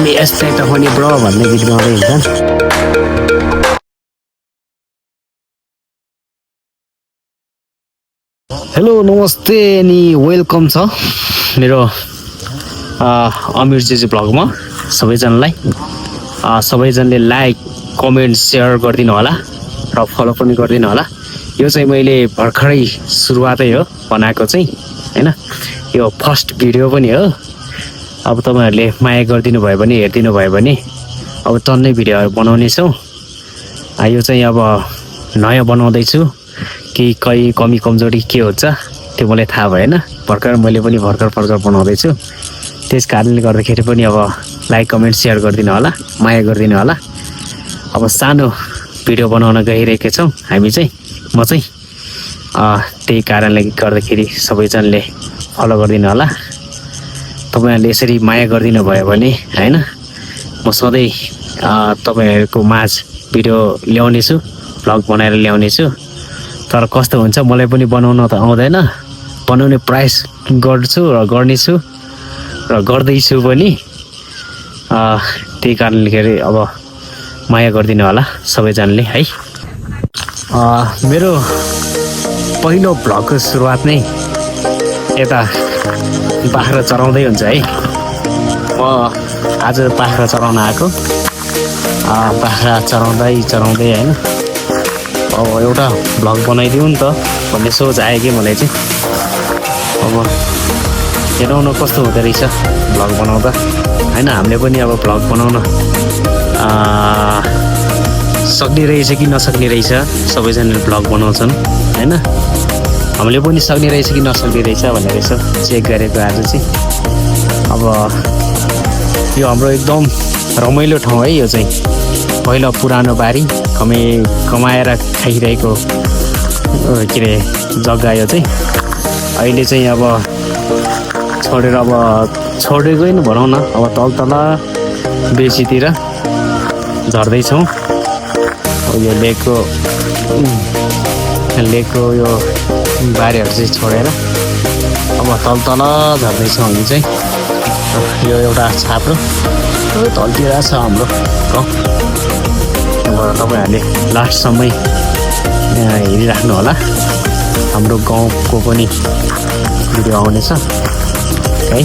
पनि यस्तै त हो नि ब्रो भन्ने गीत गाउँदै हिँड्छन्। हेलो नमस्ते अनि वेलकम छ मेरो अमिर जेजे ब्लगमा सबैजनालाई। सबैजनाले लाइक कमेन्ट सेयर गरिदिनु होला र फलो पनि गरिदिनु होला। यो चाहिँ मैले भर्खरै सुरुवातै हो बनाएको चाहिँ हैन, यो फर्स्ट भिडियो पनि हो। अब तपाईहरुले माया गरिदिनु भयो भने हेरिदिनु भयो भने अब टन्नै भिडियोहरु बनाउने छौं। यो चाहिँ अब नयाँ बनाउँदैछु कि कमी कमजोरी के हुन्छ त्यो मलाई थाहा भएन। मैले पनि भर्खर बनाउँदैछु, त्यस कारणले गर्दाखेरि पनि अब लाइक कमेन्ट सेयर गरिदिनु होला, माया गरिदिनु होला। अब सानो भिडियो बनाउन गइरहेका छौं हामी चाहिँ, म चाहिँ त्यही कारणले गर्दाखेरि सबैजनाले फलो गरिदिनु होला। तपाईहरुले यसरी माया गरिदिनु भयो भने हैन, म सधैँ तपाईहरुको माझ भिडियो ल्याउने छु, भ्लग बनाएर ल्याउने छु। तर कस्तो हुन्छ मलाई पनि बनाउन त आउँदैन, बनाउने प्रयास गर्छु र गर्नेछु र गर्दैछु पनि। त्यही कारणले गर्दा अब माया गरिदिनु होला सबैजनाले है। मेरो पहिलो भ्लगको सुरुवात नै यता बाख्रा चराउँदै हुन्छ है। म आज बाख्रा चराउन आएको, बाख्रा चराउँदै हैन अब एउटा भ्लग बनाइदिउँ नि त भन्ने सोच आयो कि मलाई चाहिँ। अब हेरौँ न कस्तो हुँदो रहेछ भ्लग बनाउँदा हैन। हामीले पनि अब भ्लग बनाउन सक्ने रहेछ कि नसक्ने रहेछ, सबैजनाले भ्लग बनाउँछन् हैन। हामीले पनि सक्ने रहेछ कि नसक्ने रहेछ भनेर यसो चेक गरेको आज चाहिँ। अब यो हाम्रो एकदम रमाइलो ठाउँ है। यो चाहिँ पहिलो पुरानो बारी कमाएर खाइरहेको के अरे जग्गा यो चाहिँ। अहिले चाहिँ अब छोडेकै नि भनौँ न, अब तल बेसीतिर झर्दैछौँ। यो लेकको यो बारीहरू चाहिँ छोडेर अब तल झर्दैछौँ हामी चाहिँ। यो एउटा छाप्रो तलतिर छ हाम्रो गाउँ। अब तपाईहरुले लास्टसम्म हेरिराख्नु होला, हाम्रो गाउँको पनि भिडियो आउनेछ है।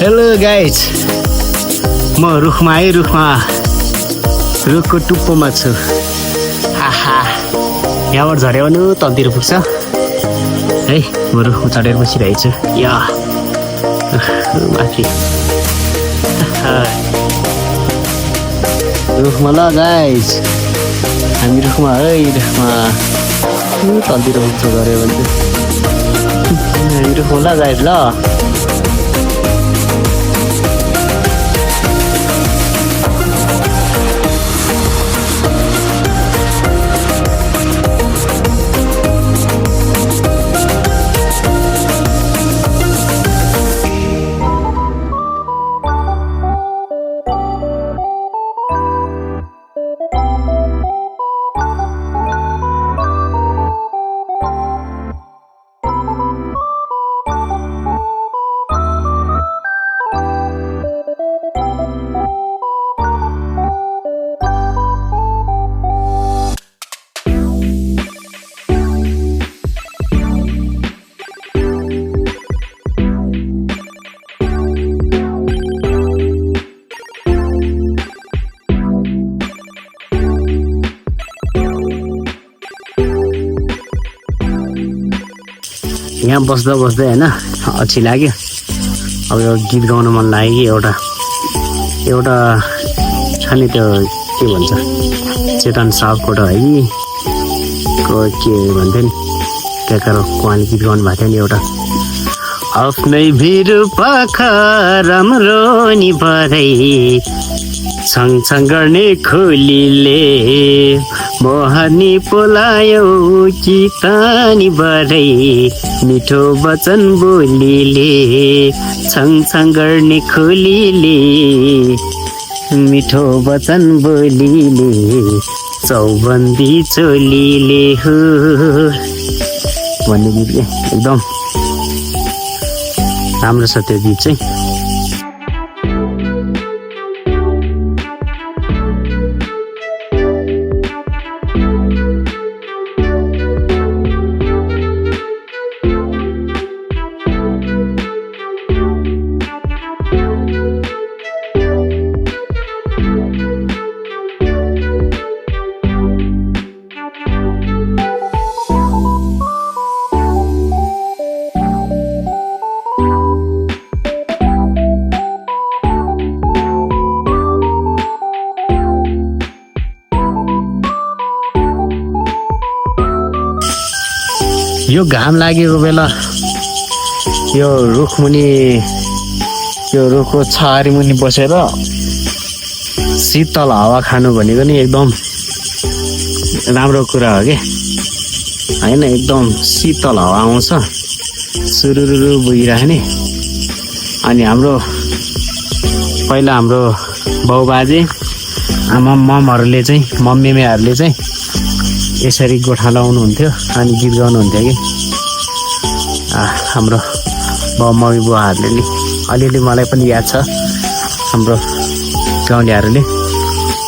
हेलो गाइज, म रुखमा रुखको टुप्पोमा छु। यहाँबाट झऱ्यो भने तलतिर पुग्छ है। म रुखमा चढेर बसिरहेको छु या माथि रुखमा। ल गाइज हामी रुखमा है, रुखमा तलतिर पुग्छ झऱ्यो भने हामी रुखमा। ल गाइज ल यहाँ बस्दा बस्दै होइन अल्छी लाग्यो। अब यो गीत गाउन मन लाग्यो कि एउटा छ नि त्यो के भन्छ चेतन सापकोटा है को के भन्थ्यो नि त्यहाँको उहाँले गीत गाउनु भएको थियो नि एउटा आफ्नै भिर पाखा राम्रो नि भरै छङछङ गर्ने खोलीले मोहनी पोलायो कि तानी भरै मिठो वचन बोलीले छङछङ गर्ने खोलीले मिठो वचन बोलीले चौबन्दी चोलीले हो भन्ने गीत के एकदम राम्रो छ त्यो गीत चाहिँ। यो घाम लागेको बेला यो रुखमुनि यो रुखको छाहारी मुनि बसेर शीतल हावा खानु भनेको नि एकदम राम्रो कुरा हो कि होइन। एकदम शीतल हावा आउँछ सुरुरु बोइराख्ने। अनि पहिला हाम्रो बाउबाजे आमा ममहरूले चाहिँ मम्मीहरूले चाहिँ यसरी गोठा लाउनुहुन्थ्यो अनि गीत गाउनुहुन्थ्यो कि हाम्रो मम्मी बुवाहरूले नि अलिअलि मलाई पनि याद छ हाम्रो गाउँलेहरूले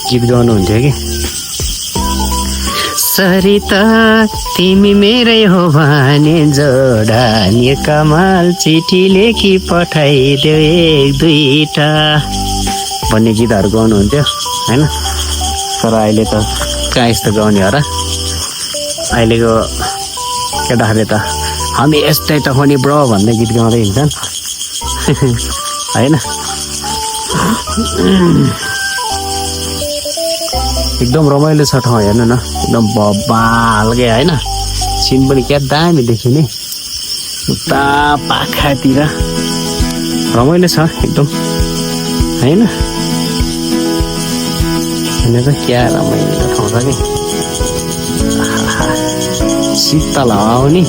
गीत गाउनुहुन्थ्यो कि सरिता तिमी मेरै हो भने जोडा नि कमाल चिठी लेखी पठाइदेऊ एक दुईटा भन्ने गीतहरू गाउनुहुन्थ्यो होइन। तर अहिले त कहाँ यस्तो गाउने हो र अहिलेको केटाहरूले त हामी यस्तै त हो नि ब्रो भन्ने गीत गाउँदै हिँड्छन् होइन। एकदम रमाइलो छ ठाउँ हेर्नु न एकदम बबालकै होइन। सिन पनि क्या दामी देखिने उता पाखातिर रमाइलो छ एकदम होइन। त क्या रमाइलो ठाउँ छ कि शीतल हावा नि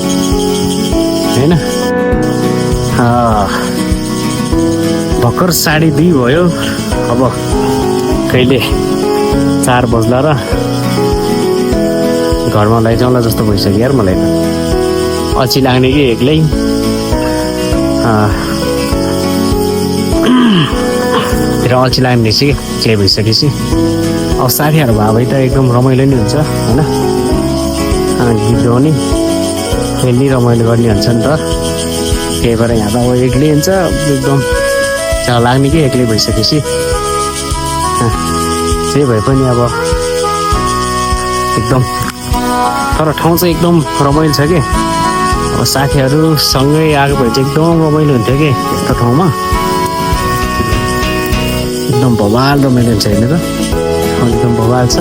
होइन। भर्खर 2:30 भयो अब कहिले 4 बज्ला र घरमा लैजाउँला जस्तो भइसक्यो यार मलाई त अल्छी लाग्ने कि एक्लै फेरि अल्छी लाग्ने रहेछ कि एक्लै भइसकेपछि। अब साथीहरू भयो भने त एकदम रमाइलो नि हुन्छ होइन। गीत गाउने खेल्ने रमाइलो गर्ने हुन्छ नि त त्यही भएर यहाँ त अब एक्लै हुन्छ एकदम चाह लाग्ने कि एक्लै भइसकेपछि। जे भए पनि अब एकदम तर ठाउँ चाहिँ एकदम रमाइलो छ कि अब साथीहरू सँगै आएको भए चाहिँ एकदम रमाइलो हुन्थ्यो कि यस्तो ठाउँमा एकदम भवाल रमाइलो हुन्छ होइन त एकदम भवाल छ।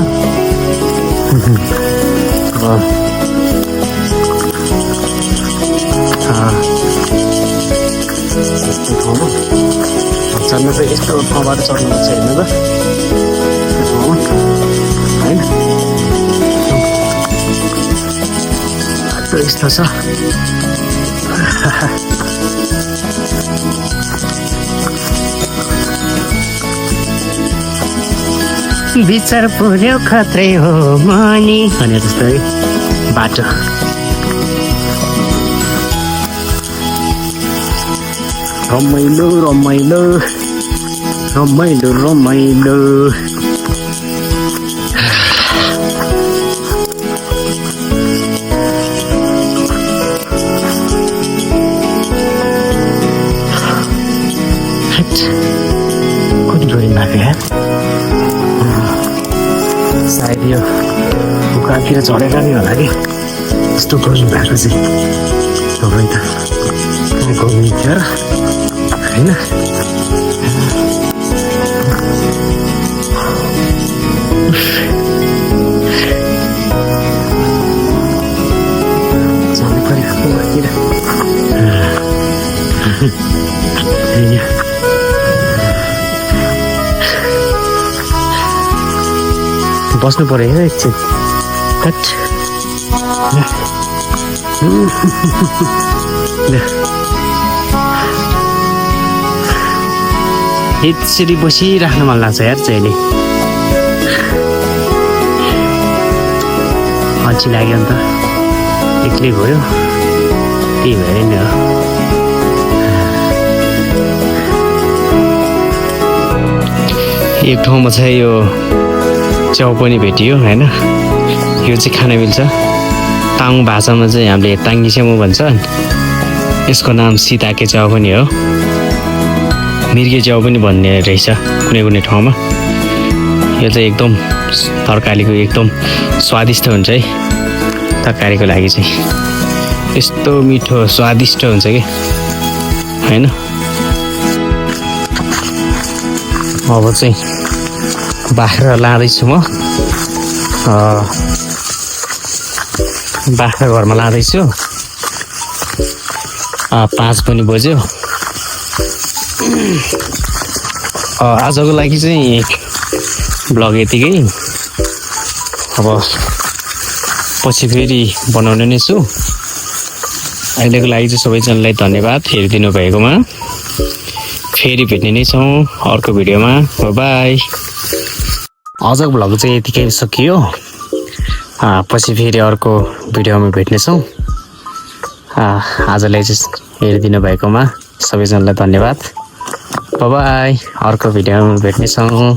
चढ्नु चाहिँ यस्तो ठाउँबाट चढ्नुपर्छ हेर्नु त होइन। यस्तो छ विचार पुर्यो खत्रै हो मनी भने जस्तै बाटो रमाइलो रमाइलो रमाइलो रमाइलो कति गरी लाग्यो यार सायद यो उकातिर चढेर नि होला कि यस्तो गर्नु भएको चाहिँ तपाईँ त कहाँको मिटर होइन जानु पऱ्यो वरतिर बस्नु पऱ्यो है एकछिन हट यसरी बसिराख्न मन लाग्छ यार चाहिँ अल्छी लाग्यो नि त एक्लै भयो त्यही भएर नि हो एक ठाउँमा चाहिँ यो च्याउ पनि भेटियो होइन यो चाहिँ खान मिल्छ ताङ भाषामा चाहिँ हामीले ताङ्गी च्याउ भन्छ यसको नाम सीताके च्याउ पनि हो मिर्गे च्याउ पनि भन्ने रहेछ कुनै कुनै ठाउँमा यो चाहिँ एकदम तरकारीको एकदम स्वादिष्ट हुन्छ है तरकारीको लागि चाहिँ यस्तो मिठो स्वादिष्ट हुन्छ कि होइन अब चाहिँ बाख्रा लाँदैछु म बाख्रा घरमा लाँदैछु 5 पनि बज्यो आजको लागि चाहिँ ब्लग यतिकै अब पछि फेरि बनाउने नै छु अहिलेको लागि चाहिँ सबैजनालाई धन्यवाद हेरिदिनु भएकोमा फेरि भेट्ने नै छौँ अर्को भिडियोमा बाई आजको भ्लग चाहिँ यतिकै सकियो पछि फेरि अर्को भिडियोमा भेट्नेछौँ आजलाई चाहिँ हेरिदिनु भएकोमा सबैजनालाई धन्यवाद बाई अर्को भिडियोमा भेट्नेछौँ